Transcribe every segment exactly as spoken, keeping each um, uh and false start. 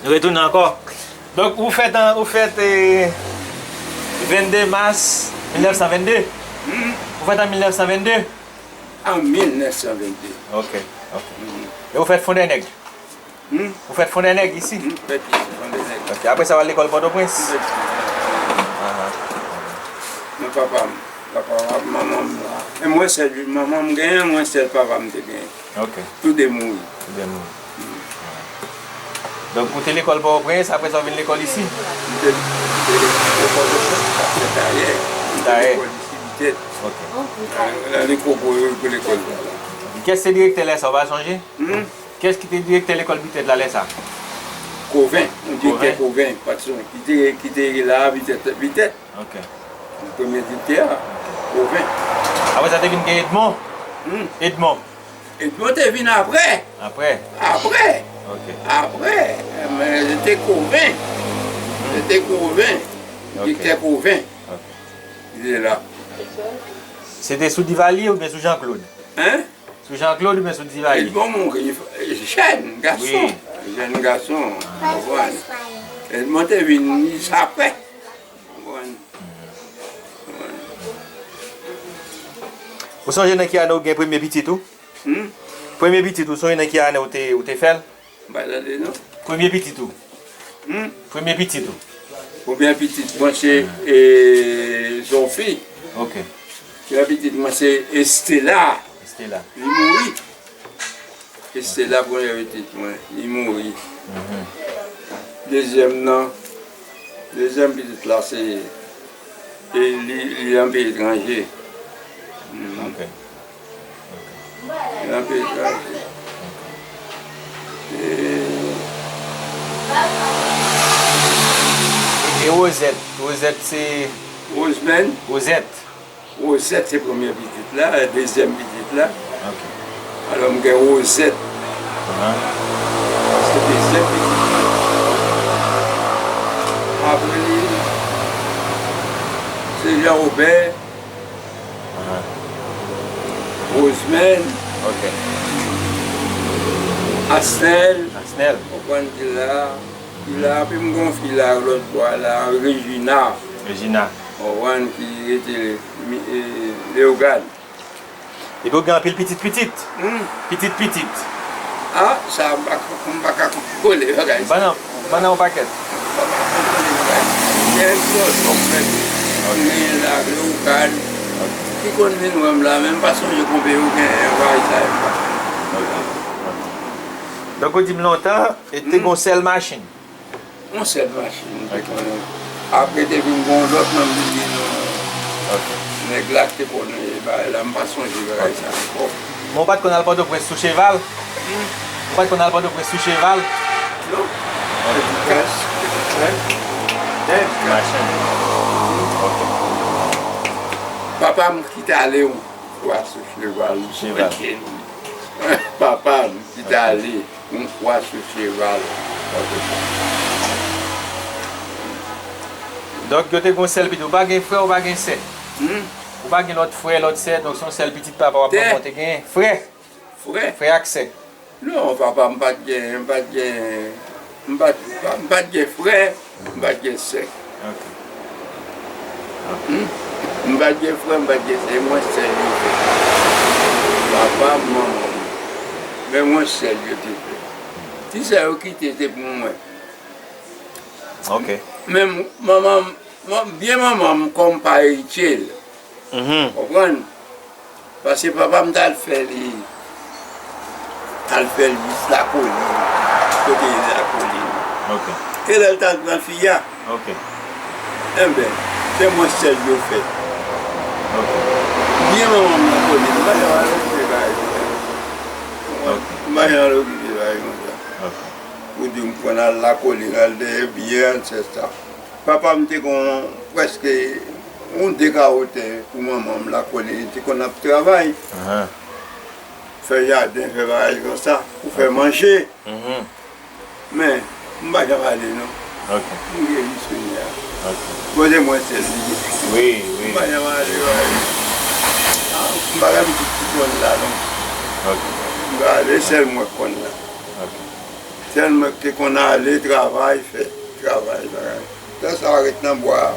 Nou retounen ankò. Donk, ou fèt an, ou fèt, eh, vennde mas mil nèf san vennde. Ou fèt an mil nèf san vennde. An mil nèf san vennde. Ok, ok. E ou fèt Fondènèg? Ou fèt Fondènèg isi? M fèt isi, Fondènèg. Ok, apre sa, w al lekòl Pòtoprens? M fèt isi. Ahan. Men papa m, papa m ak manman m la. E mwen sèl, manman m genyen, mwen sèl papa m te genyen. Ok. Tou de mouri. Tou de mouri. Donk, ou te lekòl Pòtoprens, apre sa, w vin lekòl isi? M te, m te lekòl Pòtoprens, apre Tayè. M te Tayè. Lekòl isi, Bitèt. Ok. Nan, nan Lekòl, pou, pou lekòl sa la. Kiyès te direktè lè sa, ou pa sonje? Hmm? Kiyès ki te direktè lekòl Bitèt la lè sa? Koven, yon direktè Koven. Koven, Patson, ki te, ki te la Bitèt, Bitèt. Ok. Premye direktè a, Koven. Apre sa te vin gen Edmond? Hmm. Edmond. Edmond te vin apre. Apre? Apre. Ok. Apre, men se te Koven. Hmm. Se te Koven. Ok. Direktè Koven. Ok. Li te la. Se te sou Divalye oubyen sou Jean Claude? Hein? Sou Jean Claude oubyen sou Divalye? Edmond mouri jèn gason. Wi. Jèn gason. Konprann? Edmond te vin sa fè. Konprann? Konprann? Ou sonje nan ki ane ou gen premye pitit ou? Hmm? Premye pitit ou, sonje nan ki ane ou te, ou te fè l? M pa tande non. Premye pitit ou. Hmm? Premye pitit ou. Premye pitit mwen se, eh, Zonfi. Ok. Premye pitit mwen se Estela. Estela. Li mouri. Estela premye pitit mwen, li mouri. Mhm. Dezyèm nan, dezyèm pitit la se, e li, li nan peyi etranje. Mhm. Ok. Nan peyi etranje. E, e Wozèt? Wozèt se Rosemèn. Wozèt. Wozèt se premye pitit la, dezyèm pitit la. Ok. Alò, m gen Wozèt. Ahan. Se dezyèm pitit la. Apre li, se Jean Robert. Ahan. Rosemèn. Ok. Asnèl. Asnèl. Konprann ki la. Ki la, epi m gen yon fi la, lòt bò a la, Regina. Regina. Konprann ki rete mi-, e, Leyogàn. Epi w gen anpil pitit pitit? Hmm. Pitit pitit. Ah, sa, m pa, m pa ka kontwole bagay sa. Ban nan, ban nan yon pakèt. M pa ka kontwole bagay sa. Gen yon lòt nonm menm. Ok. Gen la, Leyogàn. Ok. Ki konn vin wè m la, men m pa sonje konbyen yo gen bagay sa yo. Ok. Ok. Donk, ou di m lontan, e te gon sèl machin. Yon sèl machin m te konnen. Apre te vin gon lòt nonm ki di nou. Ok. Nèg la ki te konnen bagay la, m pa sonje bagay sa ankò. Men ou pa t konn al Pòtoprens sou cheval? Hmm? Ou pa t konn al Pòtoprens sou cheval? Non. Ok. Te di kas, te di trèt, te di kas. Machin. Ok. Papa m ki t ale yon fwa sou cheval. Cheval. Papa m ki t ale. Yon fwa sou cheval. Donk, yo te gen yon sèl pitit. Ou pa gen frè, ou pa gen sè. Hmm? Ou pa gen lòt frè, lòt sè, donk se yon sèl pitit papa w ap manman w te gen. Frè? Frè? Frè ak sè. Non, papa m pa t gen, m pa t gen, m pa t, m pa t gen frè. M pa t gen sè. Ok. Hmm? M pa t gen frè, m pa t gen sè, e mwen sèl yo te fè. Papa m, manman m, men mwen sèl yo te fè. Ti sè yo kite, se pou mwen. Ok. Men m, manman m, man-, byen manman m, kòm pa eritye l. Mhm. Konprann? Paske papa m t al fè li, t al fè li jis Lakolin, kote Lakolin. Ok. E lè l t al pran fi a. Ok. Enben, se mwen sèl yo fè. Ok. Byen manman m Lakolin, m pa janm al okipe bagay konsa. Ok. M pa janm al okipe bagay konsa. Ok. Pou di m konn al Lakolin, al dèyè byen, et cetera. Papa m te gon prèske yon de kawo tè pou manman m Lakolin, li te konn ap travay. Ahan. Fè jaden, fè bagay konsa, pou fè manje. Mhm. Men, m pa janm ale non. Ok. M gen jis kounye a. Ok. Bon, se mwen sèl li gen. Wi, wi. M pa janm ale, bagay. Ah, m pa gen pitit ki konn la non. Ok. M pa ale, sèl mwen k konn la. Ok. Sèl mwen ki te konn ale travay, fè travay, bagay. Lè sa a ret nan bwa a.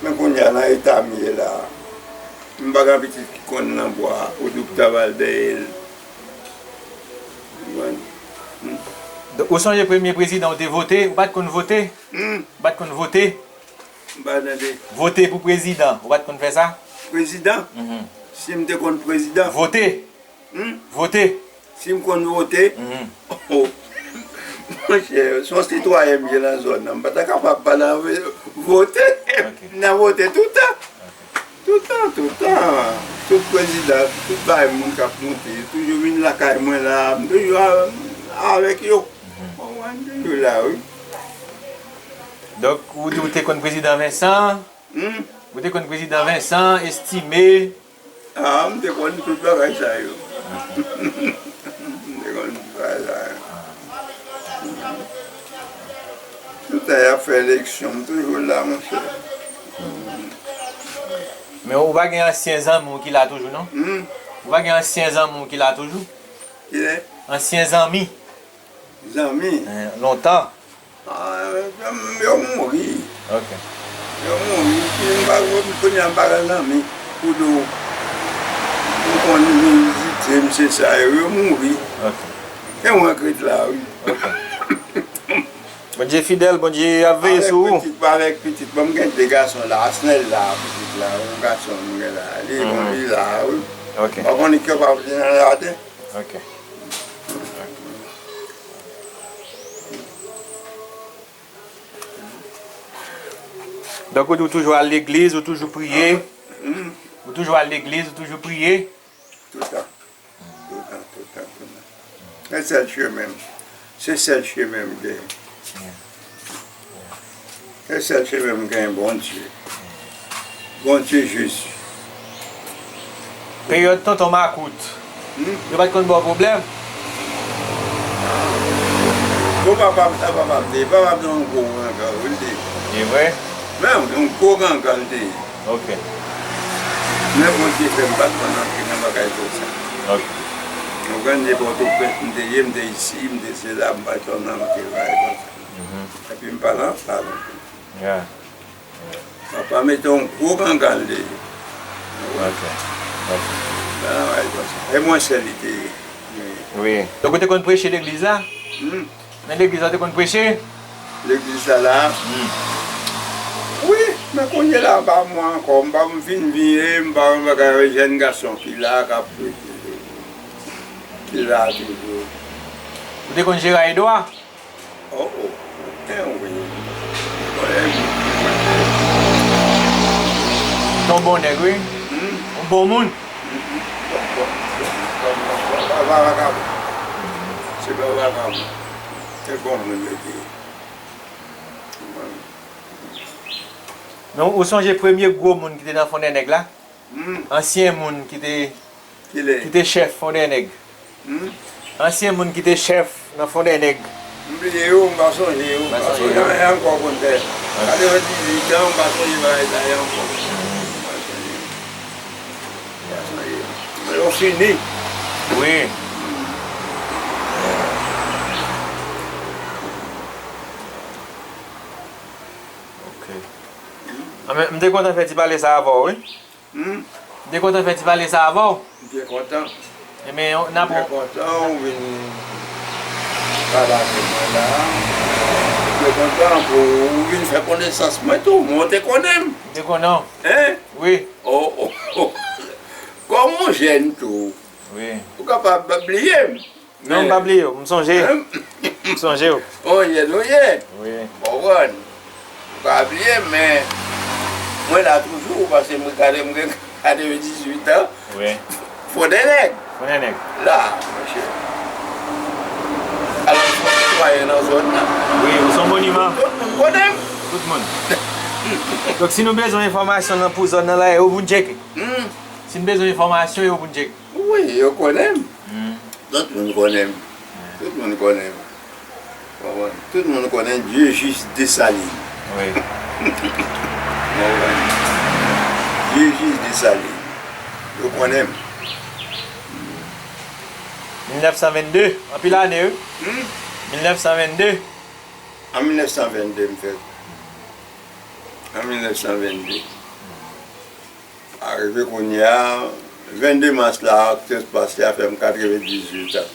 Men kounye a, nan eta m ye la a, m pa gen pitit ki konn nan bwa a, ou di w ta pral dèyè l. Ou konprann? Hmm. Donk, ou sonje premye prezidan ou te vote, ou pa t konn vote? Hmm? Ou pa t konn vote? M pa tande. Vote pou prezidan, ou pa t konn fè sa? Prezidan? Mhm. Si m te konn prezidan? Vote. Hmm? Vote. Si m konn vote? Mhm. Oh. Monchè, se yon sitwayen m ye nan zòn nan. M pa ta kapab pa nan vote. Ok. M nan vote toutan. Ok. Toutan, toutan. Tout prezidan, tout bay moun k ap monte, yo toujou vin lakay mwen la. M toujou a-, avèk yo. Mhm. Bon, mwen toujou la, wi. Donk, ou di ou te konn prezidan Vincent? Hmm? Ou te konn prezidan Vincent, Estimé? Ah, m te konn tout bagay sa yo. M te konn tout bagay sa yo. Tout tan y ap fè eleksyon, m toujou la, monchè. Men ou pa gen ansyen zanmi w ki la toujou, non? Hmm? Ou pa gen ansyen zanmi w ki la toujou? Kilè? Ansyen zanmi. Zanmi? Eh, lontan. Ah, yo mouri. Ok. Yo mouri. Pi m pa, kounye a m pa gen zanmi pou di w m konn vin vizite m, se sa yo. Yo mouri. Ok. Gen mwen k ret la, wi. Ok. Bondye fidèl, Bondye ap veye sou ou. Avèk pitit, avèk pitit. Bon, m gen de gason la, Asnel la, pitit la, yon gason m gen la. Li, bon, li la, wi. Ok. M pa konnen ki yo pa vle nan laten. Ok. Donk, ou, ou toujou al legliz, ou toujou priye. Hmm. Ou toujou al legliz, ou toujou priye. Toutan. Toutan, toutan, toutan. Se sèl chemen m. Se sèl chemen m genyen. Se sèl chemen m genyen, Bondye. Bondye Jezi. Peryòd tonton Makout, hmm? Yo pa t konn ba w pwoblèm? Bon, papa m, sa papa m te ye. Papa m se yon gwo gangan, wi, l te ye. E vre? Men, yon gwo gangan l te ye. Ok. Men Bondye fè m pa t konn antre nan bagay konsa. Ok. Ou konprann, de Pòtoprens m te ye, m te isi, m te se la, m pa t konn antre bagay konsa. Mhm. Epi m pa nan sa non plis. Yeah. Papa mete yon gwo gangan l te ye. Ok. Ok. Nan bagay konsa. E mwen sèl li te ye. Wi. Donk ou te konn preche legliz la? Hmm. Nan legliz la, ou te konn preche? Legliz sa la? Hmm. Wi, men kounye la, m pa mwen ankò, m pa m vin vire, m pa yon bagay, jèn gason ki la, k ap preche, ki la toujou. Ou te konn Jera Edwa? Oh, oh. Eh, wi. Bon, eh, wi. Ton bon nèg, wi. Hmm? Yon bon moun. Hmm, hmm. Bon, bon, bon, bon, bon, bon, bon, bon, bon, bon. Se pa vakabon. Se bon moun yo te ye. Men ou sonje premye gwo moun ki te nan Fondènèg la? Hmm. Ansyen moun ki te, ki te chèf Fondènèg. Hmm? Ansyen moun ki te chèf nan Fondènèg. M bliye yo, m pa sonje yo. M pa sonje anyen ankò konn fè. Katrevendizuit an, m pa sonje bagay sa yo ankò. M pa sonje. M pa sonje. Yo fini. Wi. Hmm. Ok. Anben, m te kontan fè ti pale sa avè w, wi. Hmm? M te kontan fè ti pale sa avè w. M te kontan. Ebyen, n ap... M te kontan ou vin pale avèk mwen la. M te kontan pou ou vin fè konesans mwen tou. Mwen, ou te konnen m. M te konnen w. Hein? Wi. Oh, oh, oh. Kòm ou jèn tou. Wi. Ou kapab bliye m. Non, m pa bliye w, m sonje. M sonje w. Ou ye, nou ye. Wi. Konprann. M pa bliye, men mwen la toujou, paske mwen gade, mwen gen katrevendizuit an. Wi. Fondènèg. Fondènèg. La, monchè. Alò, se yon sitwayen nan zòn nan. Wi, ou se yon moniman. Tout moun konnen m. Tout moun. Donk, si nou bezwen enfòmasyon nan pou zòn nan la, e ou pou n tcheke. Hmm. Si n bezwen enfòmasyon, e ou pou n tcheke. Wi, yo konnen m. Hmm. Tout moun konnen m. Tout moun konnen m. Konprann? Tout moun konnen Dieujuste Dessalines. Wi. Konprann? Dieujuste Dessalines. Yo konnen m. Mil nèf san vennde, anpil ane, wi. Hmm? Mil nèf san vennde. An mil nèf san vennde, m fèt. An mil nèf san vennde. Arive kounye a, vennde mas la, aksyon espasyan fè m katrevendizuit an.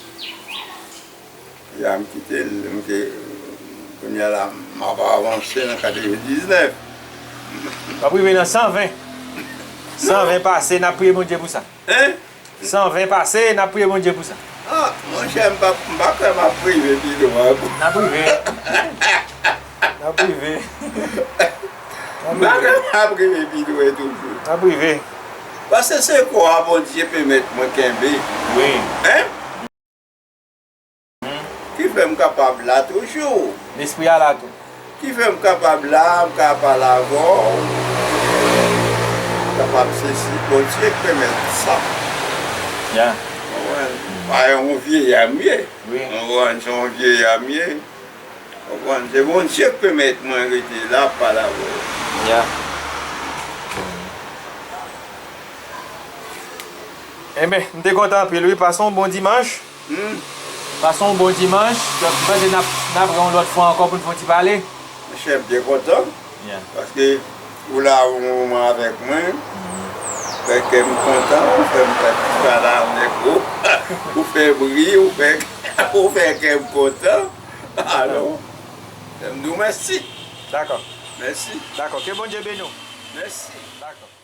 Ya m kite l, m te, kounye a la, m ap avanse nan katrevendiznèf. W ap rive nan san ven. San ven pase, n ap priye Bondye pou sa. Hein? San ven pase, n ap priye Bondye pou sa. Ah, monchè, m pa, m pa kwè m ap rive pi lwen ankò. N ap rive. N ap rive. M pa kwè m ap rive pi lwen toujou. N ap rive. Paske se kò a Bondye pèmèt mwen kenbe. Wi. Hein? Ki fè m kapab la toujou. Lespri a la tou. Ki fè m kapab la, m ka pale avè w. M kapab sesi, Bondye k pèmèt sa. Ya. Konprann? Pa yon vye ya m ye. Wi. Konprann? Se yon vye ya m ye. Konprann? Se Bondye k pèmèt mwen rete la, pale avè w. Ya. Enben, m te kontan anpil, wi. Pase yon bon dimanch. Hmm. Pase yon bon dimanch. Donk, m panse n ap, n ap wè yon lòt fwa ankò pou n fè yon ti pale. Monchè, m byen kontan. Yeah. Paske ou la yon moman avèk mwen. Mhm. Fè kè m kontan, ou fè m fè ti pale avèk ou. Ou fè bri, ou fè, ou fè kè m kontan. Alò, m di w mèsi. Dakò. Mèsi. Dakò. Ke Bondye beni w. Mèsi. Dakò.